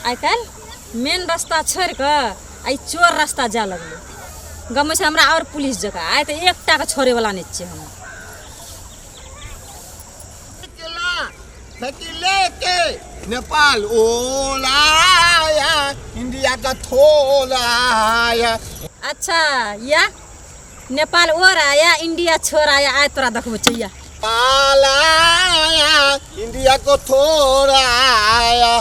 आइ काल्हि मेन रास्ता छोड़ि कऽ आ ई चोर रास्ता जाय लगलै। गमै छै हमरा आओर पुलिस जकाँ आइ तऽ एकटाके छोड़ैवला नहि छियै हम। लेके नेपाल ओलाया इंडिया का थोलाया। अच्छा या नेपाल और आया इंडिया छोड़ आया, आय तोरा देखबो चैया। पालाया इंडिया को थोड़ा आया,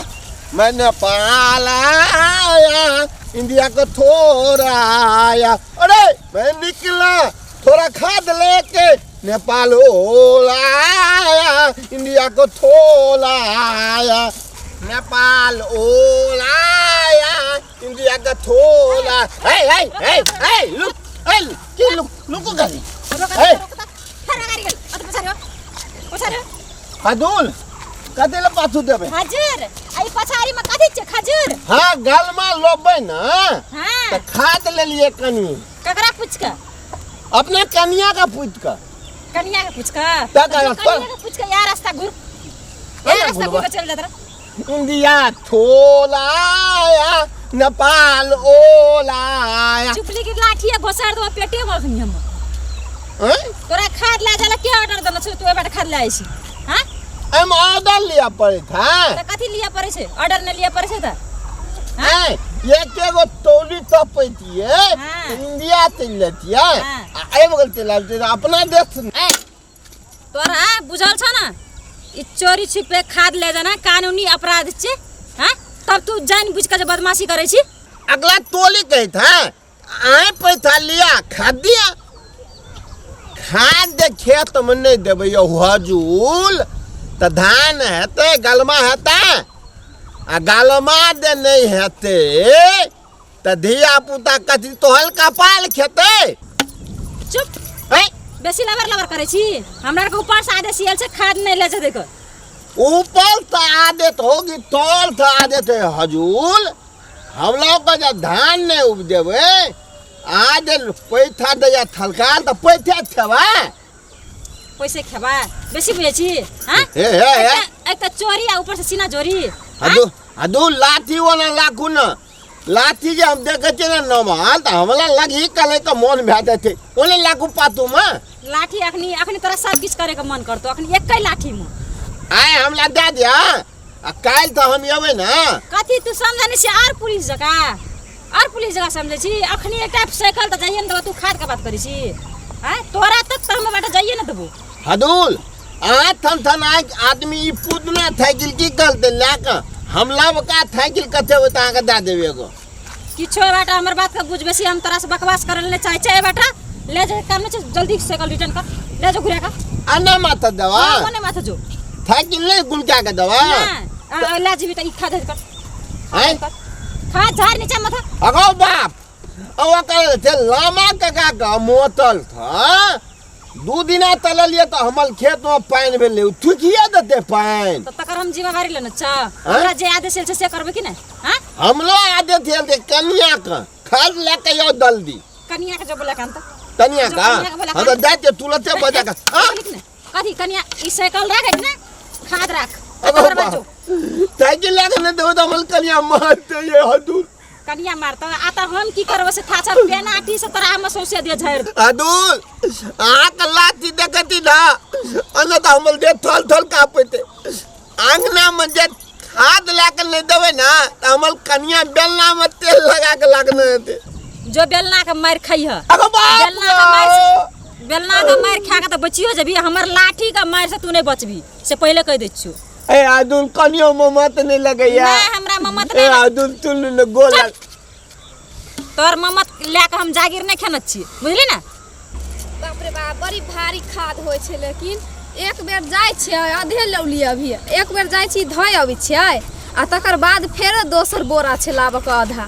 मैं नेपाल आया इंडिया को थोड़ा आया। अरे मैं निकला थोड़ा खाद लेके नेपाल ओलाया इंडिया को थोड़ा आया, नेपाल ओलाया इंडिया का थोड़ा। हे हे हे हे लुक हे की लुक लुक गाड़ी हे खजूर कथी ले पाछू देबै? खजूर आई पछाड़ी में कथी छै खजूर? हां गलमा लोबै ना। हां त खाद लेलिए कनी। ककरा पूछ के? अपने कनिया का पूछ के। कनिया के पूछ के? त कनिया के पूछ के यार रास्ता घुर, यार रास्ता घुर के चल जात। इंडिया थोलाया नेपाल ओलाया। चुपली की लाठी घोसार दो पेटे में अखनी हम। हैं? तोरा खाद ला जाला के ऑर्डर देने छौ तू ए बाट खाद ले आइ छी? हां एम ऑर्डर लिया पड़े था। त कथी लिया पड़े छै? ऑर्डर न लिया पड़े छै त? हैं एक एगो तौली तपैतिए इंडिया चलि जैतिए आ आबि गेल चलि आबि अपना देश। ए तोरा बुझल छ ना ई चोरी छिपे खाद ले जाना कानूनी अपराध छे? हां तब तू जान बुझ के जे बदमाशी करै छी। अगला टोली कहत है आए पैसा लिया खाद दिया, खाद दे खेत में नहीं देबै यौ हजूल त धान हेतै गलमा हेतै आ गलमा दे नहीं हेतै त धिया पुता कथी तोहल कपाल खेतै। चुप हैं? बेसी लबर लबर करै छी। हमरा के ऊपर से आदेश आयल छै खाद नहीं ले जेतै के। ऊपर से आदेश होगी तोल से आदेश है हजूल। हम लोग के जब धान नहीं उपजेबै आज पैसा दैया थलकाल त पैसा खेबा। पैसे खेबा बेसी बुझै छी? हां हे हे हे एक त चोरी आ ऊपर से सीना जोरी। हदू हदू लाठी वाला लाखू न लाठी जे हम देखै छियै ने नमहर त हमरा लगी कले के मन भए जाइ छै ओने लाखू पातू में। लाठी अखनी अखनी तोरा सब किछ करे के मन करतो अखनी एकै लाठी में। आय हमरा दए दिया आ काल्हि तऽ हम अबै ने। कथी तू समझै नहि छी आर पुलिस जकाँ, आर पुलिस जकाँ समझै छी? अखनी एकटा साइकिल तऽ जाइए ने देबो तू खाद के बात करै छी? आँय तोरा तक तऽ हम बाटे जाइए ने देबो। हदूल अहाँ थन थन आइ आदमी ई पुदना साइकिल की करतै लए कऽ हम लबका साइकिल कते होय तऽ अहाँके दए देबै एगो। किछो बाटा हमर बात के बुझ बेसी हम तोरा से बकवास करल नहि चाहै छै। बाटा ले जा काम नहि छै जल्दी साइकिल रिटर्न कर ले जो घुरा के। आ ना माथा देवा? हाँ, कोने माथा जो साइकिल नहीं गुलका के देवा? ना ले जीबी त ई खा दे कर। हैं? खा झाड़ नीचा माथा। अगो बाप अब कर थे लामा काका का मोतल था दू दिना तललिए त हमर खेत में पानि भेलै थुकिया देते पानि। त तकर हम जिम्मेवारी लेने छ हमरा जे आदेश आयल छै से करबै कि नहि? हां हमरो आदेश आयल छै कनिया के खाद लए के आउ जल्दी। कनिया के जो बोला कान त कनिया जो का? कनिया के बोला हां त दे दे तुरंते बजा के। हां कथी कनिया ई साइकिल राख ने खाद राख। अगो तकर बाद बाप। जो। साइकिल लए के नहि देबै त हमर कनिया मारतै ये हदूर। कनिया मारतौ आ त हम की करबै से थाछर पेनाटी से तोरा हम सौंसे दे झाड़ि। हदूर अहाँ के लाठी देखती ना अन त हमर देह थल थल कांपैते। आंगना में जे खाद लए के नहि देबै ना त हमर कनिया बेलना में तेल लगा के लागने हेतै। जो बेलना के मारि खैह। अगो बाप बेलना के मारि, बेलना के मारि खा के त बचियो जेबी हमर लाठी के मारि से तू नहि बचबी से पहिले कहि दै छियौ। ए आदुल कनियो ममत नहीं लगैया। नहीं हमरा ममत ए नहीं। आदुल तुल ने गोला। तोर ममत लए के हम जागीर नहीं खेने छी बुझली ना। बाप रे बाप बड़ी भारी खाद होइ छै लेकिन एक बेर जाइ छियै आधे लौली अभी एक बेर जाइ छी धोइ अबै छियै आ तकर बाद फेरो दोसर बोरा छै लाबऽ के आधा।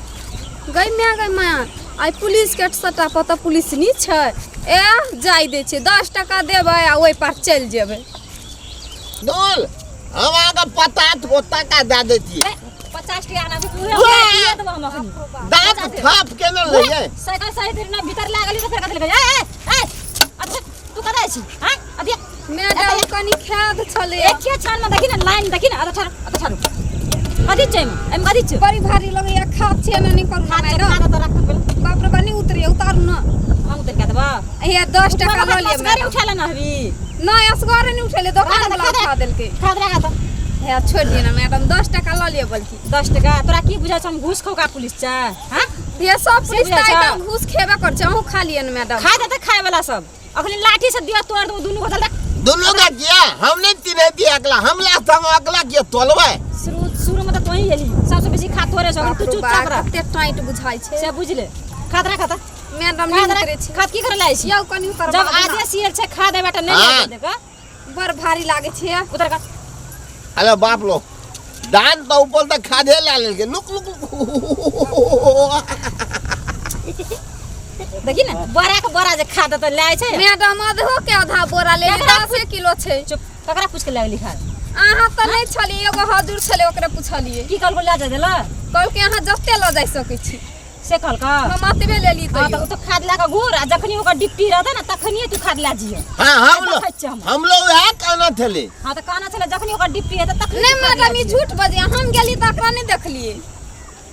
गै माय गै माय आइ पुलिस के सट्टा पर तऽ पुलिस नहि छै ए जाय दै छै 10 टका देबै आ ओहि पार चलि जेबै। डोल हम अहाँके पता टाका दए दै छियै। 50 टका ना उहे दिए देबो हम अखनी। दाँत थाप के न लइयै। साइकिल सही धरि ना भीतर लागल तऽ फेर कथि लगे? ए ए ए अच्छा तू कतऽ छी? हां अभी मैडम कनी खाद छलै। एके क्षण में देखी ना लाइन देखी ना अरे ठहर अरे ठहर। कथी छै एहिमे? एहिमे कथी छै? बड़ी भारी लगैया खाद छै एना नहि करू ना खाद छै, मैडम। खाद तऽ राख पहिले। बाप रे बा, नहि उतरिए, उतारू ना। हम उतर के देबऽ। हे 10 टका लऽ लिअ असगरे मैडम। उठा लेना अभी। नहि, असगरे नहि उठेले, दोकान राख, वाला राख। उठा देलकै। खाद राख तऽ। हे छोड़ि दिअ ना मैडम, 10 टका लऽ लिअ बल्कि। 10 टका तोरा की बुझाइ छौ, हम घूस खौका पुलिस छै? हाँ? हे सब पुलिस बुझाइ तऽ छौ? आइ काल्हि घूस खेबे करै छै, अहूँ खा लिअ ने मैडम। खाय देतै खाय वाला सब। अखनी लाठी से दिया तोड़ देबो दुनू को चल। दोनों का किया हमने तीन दिया अगला हमला संग अगला किया तोलबै। शुरू शुरू में तऽ तोही एली सबसे बेसी खा तोरे सब। बाप तू रे चुपचाप बा, रह। कते टाइट बुझाइ छै। से बुझ ले, खाद राख तऽ। मैडम नहि खाद उतरै राख। छै। खाद की करे लाइ छी? यौ कनि उतरबा जब दे ना। आदेश आयल छै खाद बाटे नहि हाँ। लऽ देलक। बड़ भारी लागै छै। उतर कर। अरे बाप लो दान तो ऊपर तक खादे ला लेलके लुक लुक लुक। देखी ने बोरा के बोरा जे खाद तऽ लाइ छै। मैडम आधो के आधा बोरा ले केकरा 10 किलो छै। चुप, ककरा पूछ के लए गेली खाद? अहाँ तऽ नहि छलियै, एगो हजूर छलै ओकरे पुछलियै। की कहलको लए जा देलक? कहलकै अहाँ जते लऽ जाइ सकै छी। से कहलका? हम एतबे लेली। हाँ तैयो तऽ ओ तऽ खाद लए कऽ घूर आ जखनी ओकर डिप्टी रहतै ने तखनिए तू खाद लए जइहे। हाँ हम देखै छियै हम। लोग हम लोग वह कहना थेले। हाँ तऽ कहना छलै जखनी ओकर डिप्टी हेतै तखनी नहि तू खाद लए मैडम, ई जइहे। झूठ बजै, हम गेली तऽ एकरा नहि देखलियै।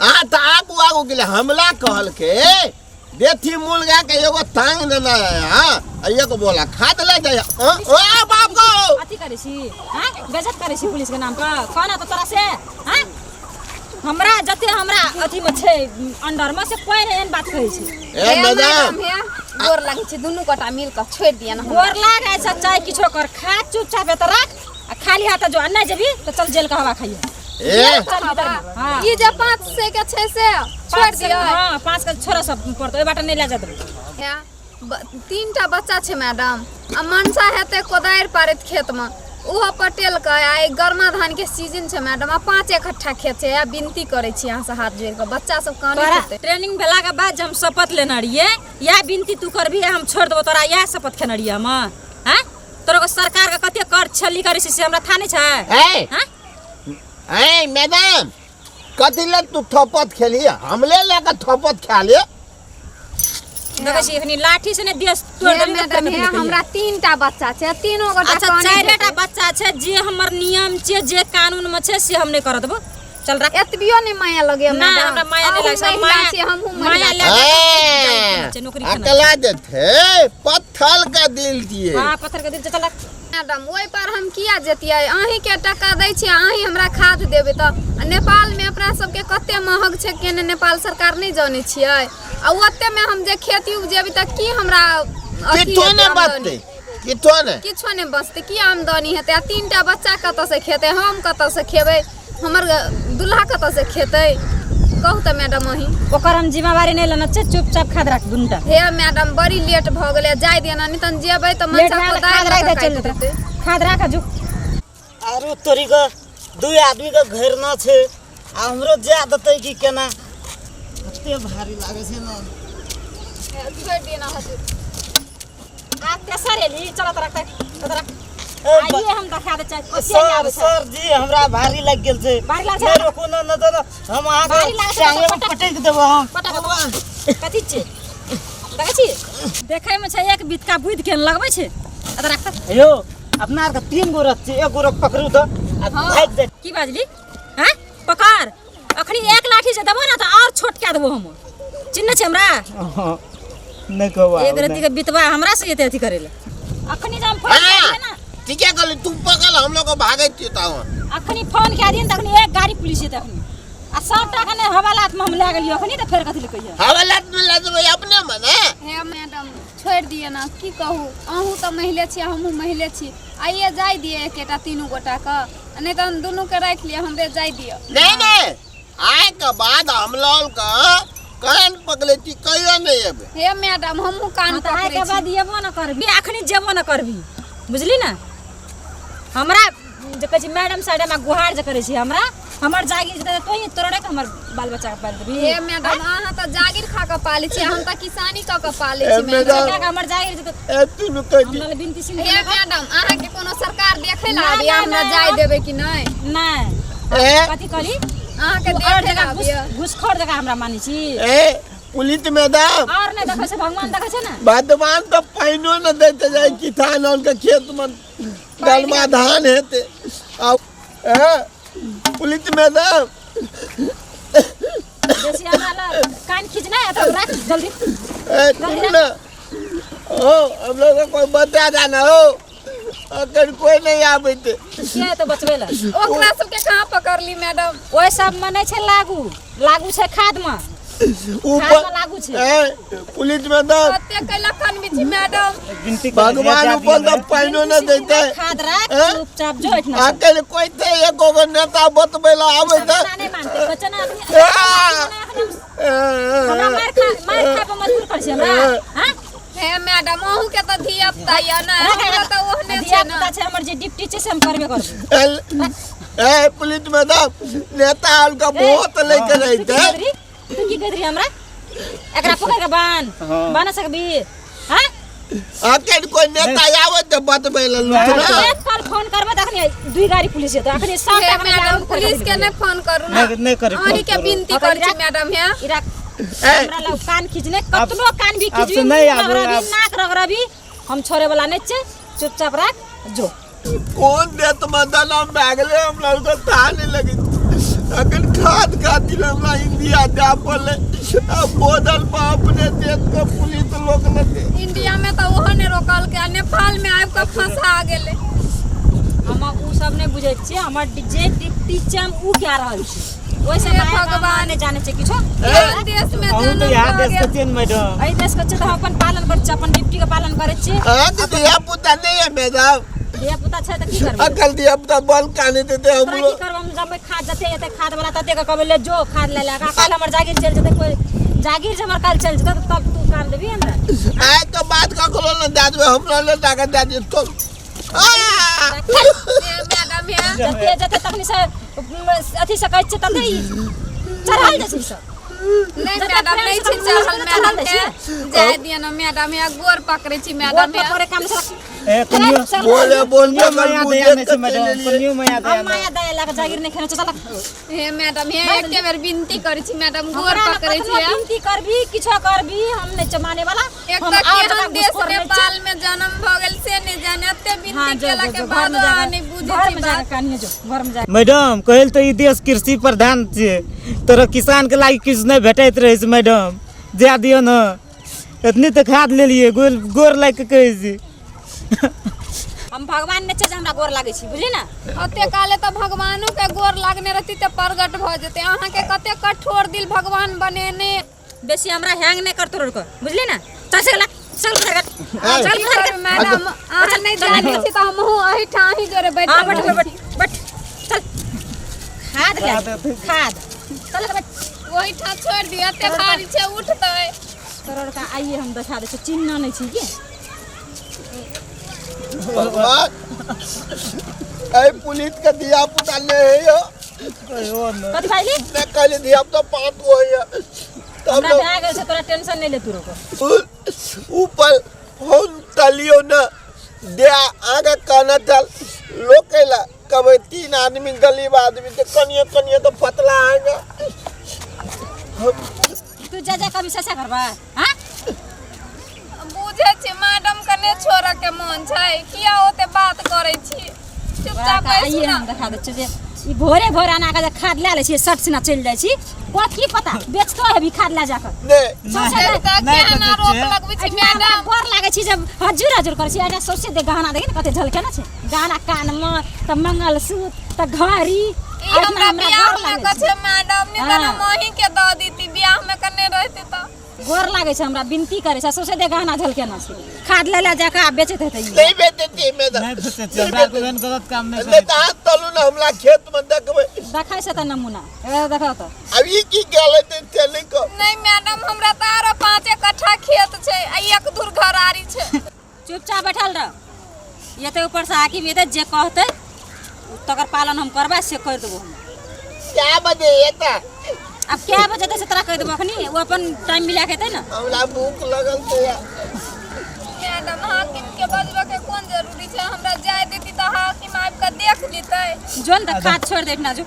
आ तऽ आगू आगू गेलै हमला कहलके देथी मुर्गा के एगो टांग देना है। हाँ आ एगो बोला खाद ले जाय। हाँ, ओ बाप गो अथी करै छी? हाँ, बेइज्जत करै छी पुलिस के नाम पर? कहना तऽ तोरा से। हाँ हमरा जते हमरा अथी में छै अंडर में से कोई नहि एहन बात कहै छै। ए हे मैडम हे गोर लागै छै, दुनू गोटा मिल कऽ छोड़ि दिअ ने हमरा। गोर लागै छै चाहे किछो कर, खा चुपचाप एतऽ राख आ खाली हाथ जो आ नहि जेबही तऽ चल जेल के हवा खाइए। ए चल भीतर में। हाँ। ई जे 500 के छै से छोड़ि 500 दिअ। हाँ 5 के छोड़ा सब पड़तौ, ओहि बाटे नहि लए जा देबौ। हे, 3टा बच्चा छै मैडम आ मनसा हेतै कोदारि पारैत खेतमे, ओहो पटेलकै। आ ई गरमा धानके सीजन छै मैडम आ 5 इकट्ठा खेत छै। आ विनती करै छी अहाँसँ हाथ जोड़ि कऽ, बच्चा सब कानैत तोरा हेतै। ट्रेनिंग भेला के बाद जे हम शपथ लेने रहियै, इएह विनती तू करबही हम छोड़ि देबौ तोरा, इएह शपथ खेने रहियै हम? आँय तोरा को सरकार के कते कर छली करै छै से हमरा था नहि छै? ए आँय ए मैडम कथी ले तू थपत खेली, हमले लेके थपत खा ले। देखै छी एखनी लाठी से ने देश तोड़ि हे देली तऽ मैडम फेर हे कथी हमरा 3टा बच्चा छै, तीनो गोटा अच्छा कानैत 4टा हेतै। बच्चा छै, जे हमर नियम छै जे कानून में छै से हम नहि करऽ देबौ। चल रख। एतबियो नहि माया लगैया ना मैडम। हमरा माया नहि अहूँ लागै छै, महिला माया छी, हमहूँ माया महिला लए ए, छै, नौकरी केना? अकला देथे पत्थर का दिल दिए। हाँ पत्थर के दिल छै, चल रख। मैडम ओहि पर हम किया जतियै, अहीँके टका दै छियै, अहीँ हमरा खाद देबै तऽ। आ नेपालमे अपना सबके कते महग छै केने नेपाल सरकार नहि जानै छियै। आ ओतेमे हम जे खेती उपजेबै तऽ की हमरा अथी किछो हेतै नहि आमदनी? बचतै, किछो नहि। किछो नहि बचतै, की आमदनी हेतै? आ 3टा बच्चा कतऽसँ खेतै, हम कतऽसँ खेबै, हमर दुल्हा कतऽसँ खेतै? कहू तऽ मैडम अहीं। ओकर हम जिम्मेवारी नहि लेना छै, चुपचाप खाद राख दुनूटा। हे मैडम बड़ी लेट भऽ गेलै, जाय दिअ ने, नहि तहन जेबै तऽ लेट मनसा भए गेलै, कोदारि खाद राखि लऽ दे कऽ चल काटि जेतै। देतै। खाद राख जो। आरो तोरी के 2 आदमी के घेरना छै आ हमरो जा देतै कि केना, कते भारी लागै छै ने। हे, छोड़ि दिअ ने हजूर। आ तेसर एली, चल तोरा तक तोरा ए, आइए हम देखा दे चाहे कते सर आबै छै। सर जी हमरा भारी लागि गेल छै। भारी लागै छै? नहि रोकू ने, नहि तऽ हम अहाँके भारी लागै छै तऽ टांगे मे पटक। पटकि देबो हम। पटक। कथी छै देखै छी, देखै मे छै एक बितका बुद्धि के लगबै छै। एतऽ राख तऽ। यौ अपना आरके 3 गो रथ छै, एक गो रथ पकड़ू तऽ आ भागि जाय। की बाजली? हैं पकड़, अखनी एक लाठी जे देबो ने तऽ और छोट कए देबो हम। चिन्ह छै हमरा? हाँ, नहि कहू एक रत्ती के बितवा हमरा से एते अथी करे ले। अखनी जे हम फोन कए हाँ दियै ना, ठीके कहली, तू पकड़ हम लोग भागै छियै तऽ। अखनी फोन कए दियै ने तखनी एक गाड़ी पुलिस एतै अखनी। आ सब टाका ने हवालात में हम लए गेलियै अखनी तऽ फेर कथी ले कहियै? हवालात में लए जेबै अपने मने। हे मैडम छोड़ि दिअ ने, की कहू अहूँ तऽ मैले छी हमहूँ मैले छी। आइए जाय दिअ एकेटा तीनू गोटाके, आ नहि तहन दुनूके राखि लिअ, हमरे जाय दिअ। नहीं नहीं आय के बाद हम लोग के कान पकड़े छी कहियो नहीं एबै। हे मैडम हमहूँ कान हाँ, तऽ आइ पकड़ै के छी। बाद एबो न करबी, अखनी जेबो न करबी, बुझली ने? हमरा जे कहै छी मैडम साइड हमरा गुहार जे करै छी, हमरा हमर जागीर जेतै तऽ तोही तोड़े के हमर बाल बच्चा के पालि देबही। हे मैडम अहाँ तऽ जागीर खा कऽ पालै छी, हम तऽ किसानी कऽ कऽ पालै ए छी मैडम। मैडम। बेटा के हमर जागीर जेतै। ए तू कहै छी। हमरा विनती सुनि हे मैडम अहाँके कोनो सरकार देखै लए ना, आबैया ना, हमरा ना, जाय हम- देबै कि नहि? नहि। ए? कथी कहली? अहाँके तू और देखै लए जगह आबैया। घुसखोर जगह हमरा मानै छी? ए पुलिस मैडम और नहि देखै छै भगवान देखै छै ने। भगवान तऽ पानिओ न दैत जाय किसान के खेत में गलमा धान हेतै। आ ए पुलिस मैडम बेसी हमरा लग कान खींचना है तो राख जल्दी। ए, तुम ना हो, हम लोग को कोई बता जाना हो, अगर कोई नहीं आवे ते। के है तो बचबै ला? ओकरा सबके कहाँ पकड़ली मैडम? ओहि सब में नहीं छै लागू, लागू छै खाद में। ऊपर खाद में लागू छै। ए, पुलिस में तो कते के लखन बिछि मैडम। विनती करै छी, भगवान जा ऊपर दियौ तो ने। पाइनो न देते। खाद राख, ए? चुपचाप जो एहिठिना से। आखिर कोई थे एको गो नेता बतबै ला आवे ते। बच्चा नहीं मानते, बच्चा ना अखनी- हमरा मार खाय पर मजबूर करै छै हमरा। हाँ? हे मैडम, अहूँ के तऽ धिया पुता यऽ ने, हमरा तऽ ओहने छै धिया ने। पुता छै हमर, जे डिप्टी छै से हम करबे करबै। ए पुलिस मैडम, नेता हल्का बहुत लेके तू की रहते। कहैत रही? तू की कहैत रही हमरा? एकरा पकड़ के बान्ह। हाँ। बान्ह सकबी? हाँ? आखिर कोई नेता आवे ते बतबै ला लुचरा। एक कल फोन करबै तऽ अखनी दुई गाड़ी पुलिस जेतै। अखनी सब हे अखनी मैडम, लागू पुलिस के नहि फोन करू ने। नहि, नहि करी फोन अहीं के करू। विनती हाँ, करै छी राख। मैडम। हे ई राख। ए, हमरा लग कान खींचने, कतनो कान भी आब से खींचबी, नहि मुँह आबू, रगड़बी, आब। नाक रगड़बी, हम छोड़े वाला नहि छियै। चुपचाप राख जो। कोन देत मदन हम भए गेलै, हमरा लोग था नहीं लगे। अखन खाद खातिर हमरा इंडिया जाय पड़लै, आ बॉर्डर पर अपने देश के पुलिस लोक लेतै। इंडिया में तऽ ओहो नहि रोकलकै आ नेपाल में आबि कऽ फंसा गेलै। हम उ सब नहि बुझै छियै। हमर जे डिप्टी छै हम उ कए रहल छी। ओहिसँ हे माय बाप भगवान। नहि जानै छै किछो। एहन देश में अहूँ तऽ जन्म इएह भऽ देश के गेल। छियै ने मैडम? एहि देशके छियै तऽ हम अपन पालन करै छियै, अपन डिप्टीके पालन करै छियै। अहाँके धिया पुता नहीं है मैडम? धिया पुता छै तऽ की करबै? अकल धिया पुता बल काने देते हम तोरा की लोग। करब? हम जब खाद जते एते खाद वाला तते के कहबै ले जो खाद ले ले। काल्हि हमर जागीर चलि जेतै, कोइ जागीर जे हमर काल्हि चलि जेतै तऽ तब तू काम देबही हमरा? आइ के बाद ककरो ने दए देबै, हमरा ले जाके दए दियौ तो। आ! हे मैडम, हे जते जते तखनी से अथी से कहै छियै तते ई चढ़ल जाइ छै ई सब। नहि जते मैडम, प्रेम नहि से छै चढ़ल चढ़ल मैडम जाइ के छै। जाय दिअ ने मैडम, हे गोर पकड़ै छी गोर मैडम। हे पकड़े काम से। ए कनियो बोले बोल कनियो माया दया नहि छै मैडम, कनियो माया दया हम नहि। माया दया लए कऽ जागीर नहि खेने छौ, चल। हे मैडम, हे एके बेर विनती करै छी मैडम, गोर हमरा ने पकड़ै कतनो छी। विनती करबी, किछो करबी, हम नहि छियै माने वाला। एक हम तऽ आओर केहन जगह देश घुसखोर नहि छियै। नेपाल में जन्म भऽ गेल से नहि जाने, एते हाँ, विनती जो केला जो के जो, बाद घरमे अहाँ जाके, नहि बुझै घरमे छी जाके बात। कानिहे जो, घरमे जाके। मैडम, कहल तऽ ई देश कृषि प्रधान छै, तोरा किसानके लागि किछु नहि भेटैत रहै छै। मैडम, जाय दियौ ने, एतनी तऽ खाद लेलियै, गोर गोर लागि कऽ कहै छी। हम भगवान नहि छै जे हमरा गोर लागै छी, बुझली ने? ओते काले तऽ भगवानो के गोर लागने रहती तऽ प्रगट भऽ जेतै। अहाँके कते कठोर दिल भगवान बनेने। बेसी हमरा हैंग नहि कर तोड़ कऽ, बुझली ने? चल चल चल चल। ए, चल की करबै मैडम, अहाँ नहि जानै छी तऽ हमहूँ एहिठाम अहीं जोरे हाँ बैठल बैठ रहै बैठ छी। बैठ, चल खाद ले, खाद चल बैठ। ओहिठाम छोड़ि दियौ, एते भारी छै, उठतै। तोरा का आइए हम देखा दै छियौ, चिन्ह नहि छी की? भगवान, ए पुलिस के धिया पुता ले है यो। कहियो ने। कथी भाईली? ने कहले धिया पुता पाँच गो है तब। हमरा भए गेल छै, तोरा टेंशन नहि ले तू रोको। ऊपर फोन तलियो न दे आगे कहना चल लोकेला कभी तीन आदमी गरीब आदमी तो कनिए कनिए तो पतला आएगा। तू जा जा कभी ससा करबा? हाँ, बुझै छी मैडम के नहि छोड़ऽ के मन छै, किया ओते बात करै छी? चुपचाप बैसू आइए ने। हम देखा दै छियौ जे ई भोरे भोरे आना के जे खाद लए लै छियै, सट सिना चलि जाइ छी। कथी पता बेचतो हेबी खाद लए जाकऽ। ने सौंसे एक तऽ नहि केहन बेचै रोप छियै। लगबै छी एहिठिना हमरा मैडम। गोर लागै छी जब हजूर हजूर करै छी। एहिठिना सौंसे दे गहना देखी ने कते झलके ने छै, गहना कानमे तऽ मंगलसूत्र तऽ घड़ी। ई एहिठिना हमरा हमरा बियाह गोर में लागै के छै। छै मैडम, नहि तऽ हाँ। हम अहीं के दऽ देती बियाह में कने रहती तऽ। गोर लागै छै हमरा, विनती करै छै, सौंसे दे गहना झलकेना छै, खाद ले ले जाकऽ आ बेचैत हेतै ई। नहीं बेचते छी मैडम। नहि बेचै छियै, हमरा कोइ एहन गलत काम नहि नहीं करै। तो हाथ तलू ना हमरा खेत में देखबै। देखै छै तऽ नमूना ए देखौ तऽ। अब ई की गेलै ते चली को। नहीं मैडम, हमरा तऽ आरो 5 कट्ठा खेत छै आ एक दूर घरारी छै। चुपचाप बैठल रह। एते ऊपर से हाकिम एतै, जे कहतै तकर पालन हम करबै, से करि देबो हम। क्या बजे एता? आब कए बजे एतै से तोरा कहि देबो अखनी, ओ अपन टाइम मिला के एतै ने। हमरा भूख लगल छै। मैडम, हाकिम के बजबऽ के कोन जरूरी छै? हमरा जाय देती तऽ हाकिम आबि कऽ देख लेतै। जो ने तऽ खाद छोड़ि दे एहिठिना जो।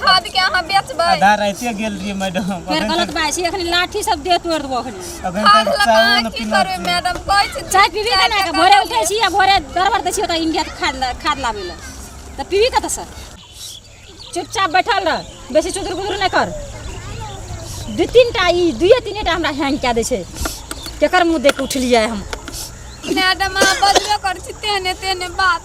खाद के अहाँ बेचबै? आधा रातिए गेल रहियै मैडम। फेर अखन गलत तक बात छै, अखनी लाठी सब दे तोड़ि देबो अखनी। अखन खाद तक लऽ कऽ चाहो अहाँ न की पीना करबै छै। मैडम? कहै छी चाय पीबी चाय केना के? टका भोरे लऽ उठै लिअ। छी आ भोरे दरबर दै छी ओतऽ इंडिया के खाद खाद लाबै लए, तऽ पीबी कतऽसँ? चुपचाप बैठल रह, बेसी चुदुर गुदुर नहि कर। दू तीन टा ई दुइये तीने टा हमरा हैंग कए दै छै। केकर मुँह देख के उठलियै हम? मैडम, अहाँ बजबे करै छी तेहने तेहने बात।